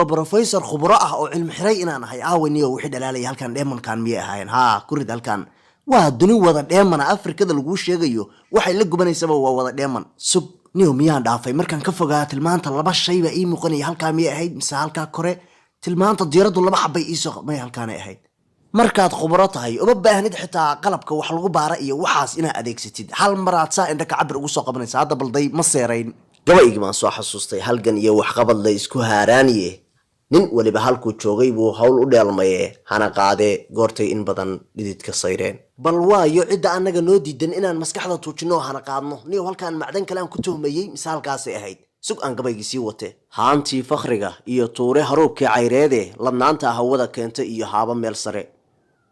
Brofesor khubro ah oo cilmi xiray inaan ahay. Aawaniyo wixii dhalaalaya halkan dheemankan miyay ahaayeen? Haa, kurid halkan waa duni wada dheemana. Afrikada laguu sheegayo waxay la gubanaysaba waa wada dheeman. Sug niyo, miyaan dhaafay? Markaan ka fogaa tilmaanta laba shay baa ii muuqanaya. Halkaa miyay ahayd mise halkaa kore? Tilmaanta diiraddu laba xabbay iisoo may, halkaanay ahayd. Markaad khubro tahay uma baahnid xitaa qalabka wax lagu baara iyo waxaas inaad adeegsatid. Hal maraad saa indha ka cabir ugu soo qabanaysa. Hadda balday ma seerayn. Gabaygii baan soo xasuustay. Halgan iyo waxqabad la isku haaraaniye, nin weliba halkuu joogay buu hawl u dheelmaye, hana qaadee goortay in badan dhididka sayreen. Bal waayo cidda annaga noo diidan inaan maskaxda tuujinno oo hana qaadno? Niyow, halkaan macdan kale aan ku tuhmayey mise halkaasay ahayd? Sug aan gabaygii sii wate. Haantii fakhriga iyo tuure haruubkii cayreede, ladnaanta hawada keenta iyo haaba meel sare.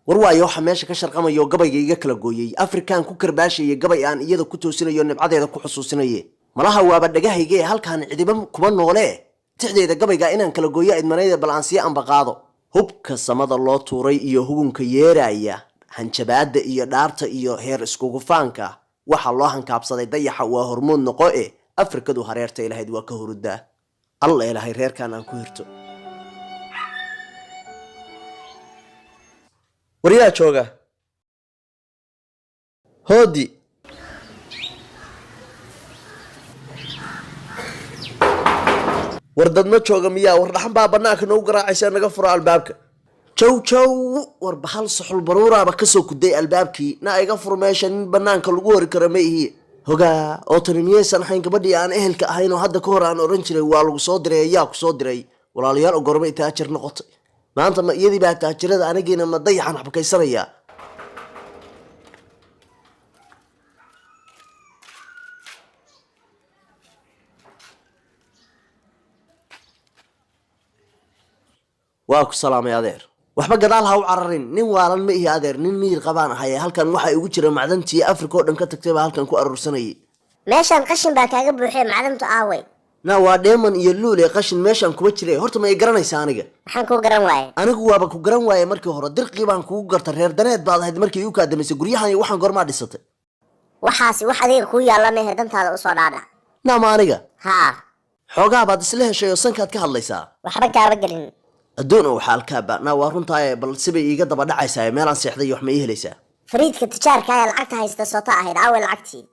War waayo waxa meesha ka sharqamayo gabayga iga kala gooyey? Afrikaan ku karbaashaya gabay aan iyada ku toosinayo, nibcadeeda ku xusuusinaye. Malaha waaba dhagahayge, halkaan cidiba kuma noolee. Tixdeeda gabayga inaan kala gooyo idmanayda, bal aan sii ambaqaado. Hubka samada loo tuuray iyo hugunka yeeraya, hanjabaadda iyo dhaarta iyo heer iskugu faanka, waxaa loo hankaabsaday dayaxa waa hormood noqo e, Afrikadu hareertay lahayd waa ka hurudaa. Alla ilahay, reerkaan aan ku hirto. Waryaa jooga hoodi? War dadma jooga miyaa? War dhaxan baa bannaanka noogu garaacaysa, naga furo albaabka. Jow jow, war bahal suxul baruuraaba kasoo kuday albaabkii. Na iga fur meesha, nin banaanka lagu hori karo ma ihi. Hogaa, oo tani miyaysan ahayn gabadhii aan ehelka ahayn oo hadda ka hor aan odhan jiray waa lagu soo diray? Ayaa ku soo diray? Walaalayaal, oo gormay taajir noqotay maanta? Ma iyadii baa taajirada, anigiina ma dayaxan xabkaysanayaa? Waa ku salaamay adeer. Waxba gadaal ha u cararin, nin waalan ma ihi adeer, nin miyir qabaan ahay. Halkan waxa igu jira macdantii Afrika oo dhan ka tagtay baa halkan ku aruursanayay. Meeshaan qashin baa kaaga buuxee, macdantu aaway? Na waa dheeman iyo luule, qashin meeshaan kuma jire. Horta ma i garanaysaa aniga? Maxaan kuu garan waaye? Anigu waaba ku garan waaye markii hore, dirqii baan kugu garta. Reer daneed baad ahayd markii igu kaadamaysay. Guryahan iyo waxaan goormaa dhisatay? Waxaasi wax adiga kuu yaalla mehe, dantaada usoo dhaadhac. Naama aniga? Haa. Xoogaa baad isla heshay oo sankaad ka hadlaysaa. Waxba kaaba gelin. Adduun oo xaalkaaba. Na waa runtaaye, bal sibay iiga daba dhacaysaa. Meelaan seexday iyo wax ma ii helaysaa? Fariidka tijaarka ee lacagta haysta soota ahayd, aaway lacagtii?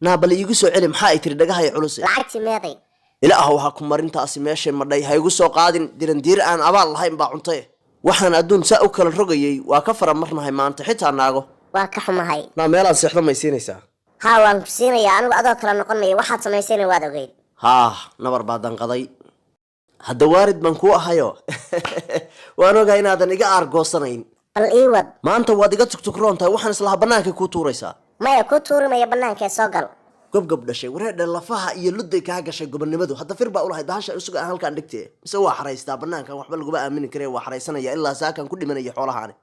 Naa bal iigu soo celi, maxaa ay tiri? Dhagahay culuse. Lacagtii meeday? Ilaahow ha ku marintaasi meeshay madhay ha igu soo qaadin. Dirandiir aan abaal lahayn baa cuntay. Waxaan adduun saa u kala rogayay waa ka fara marnahay maanta, xitaa naago. Waa ka xumahay. Naa meelaan seexdo may siinaysaa? Haa, waan ku siinayaa. Anigu adoo kala noqon maya, waxaad samaysayna waad ogeyd. Haah, nabar baa danqaday. Hadda waarid baan kuu ahayo, waan ogaa inaadan iga aargoosanayn. Bal ii wad. Maanta waad iga tugtugroon tahay, waxaan islahaa bannaankay kuu tuuraysaa. Maya, kuu tuurimaya, bannaanka ee soo gal. Gobgob dhashay, wareedha lafaha iyo ludday kaa gashay gobonnimadu. Hadda fir baa ulahayd bahasha isuga aan halkaan dhigtee, mise waa xaraystaa? Bannaankan waxba laguma aamini karee, waa xaraysanaya ilaa saakan ku dhimanaya xoolahaani.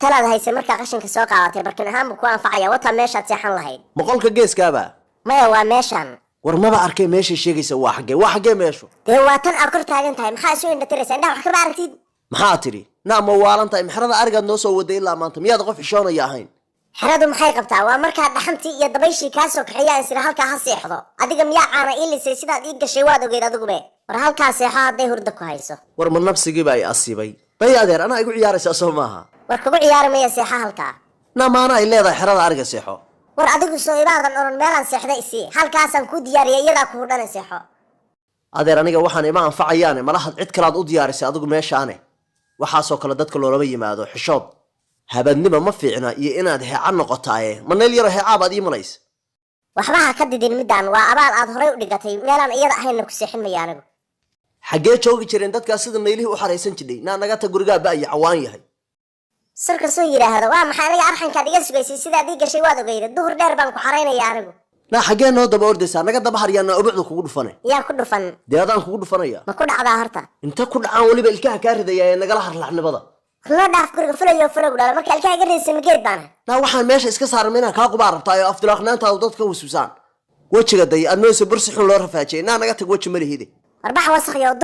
Talaad haysay markaa qashinka soo qaadatay barkin ahaan buu ku anfacaya. Wataa meeshaad seexan lahayd. Moqolka geeskaaba? Maya, waa meeshaan. War maba arkay meeshay sheegaysa. Waa xaggee, waa xaggee meeshu? Dee waa tan aad kor taagan tahay. Maxaa isu indhatiraysa? Indhaha wax kama aragtid. Maxaa tidhi? Naa ma waalan tahay? Mexrada arigaad noo soo waday ilaa maanta, miyaad qof xishoonaya ahayn? Xeradu maxay qabtaa? Waa markaa dhaxantii iyo dabayshii kaa soo kaxeeyaan sida halkaa ha seexdo. Adiga miyaa caana ii lisay? Sidaad ii gashay waad ogeyd adigube. War halkaa seexo hadday hurda ku hayso. War ma nabsigii baa i asiibay? Day adeer, anaa igu ciyaaraysaa soo maaha? War kugu ciyaari maya, seexa halkaa. Naa maana ay leedahay xerada ariga seexo? War adigu soo imaadan odhan meelaan seexda isii? Halkaasaan kuu diyaariyay, iyadaa kuhu dhana, seexo. Adeer, aniga waxaan ima anfacayaane, malahad cid kalaad u diyaarisay adigu meeshaane. Waxaasoo kale dadka loolama yimaado xishood. Habadnima ma fiicna iyo inaad heeca noqotaaye. Ma nayl yaro heecaa baad ii malays? Waxba ha ka didin midaan, waa abaal aad horay u dhigatay. Meelaan iyada ahaynna ku seexin maya anigu. Xaggee joogi jireen dadkaas sida naylihii u xaraysan jidhay? Naa naga ta, gurigaa ba'yo cawaan yahay. Sarka soo yidhaahdo waa maxay? Aniga arxankaad iga sugaysay, sidaad ii gashay waad ogeyda. Duhur dheer baan ku xaraynaya anigu. Naa xaggee noo daba ordaysaa? Naga daba haryaa, naa ubucda kugu dhufane. Yaa ku dhufan? Dee adaan kugu dhufanaya. Ma ku dhacdaa horta? Inta ku dhacaan weliba ilkaha kaa ridayaa ee nagala harlaxnimada. Noo dhaaf guriga, fulayo fulowg dhala. Marka ilkaha iga ridaysa mageed baana. Naa waxaan meesha iska saaran inaan kaa qubaa rabtaa oo afdilaaqnaantaadu dadka waswisaan. Wejiga day adnoyse bursi xun loo rafaajiyay. Naa naga tag, weji ma lihide. Warbax wasakhiyo.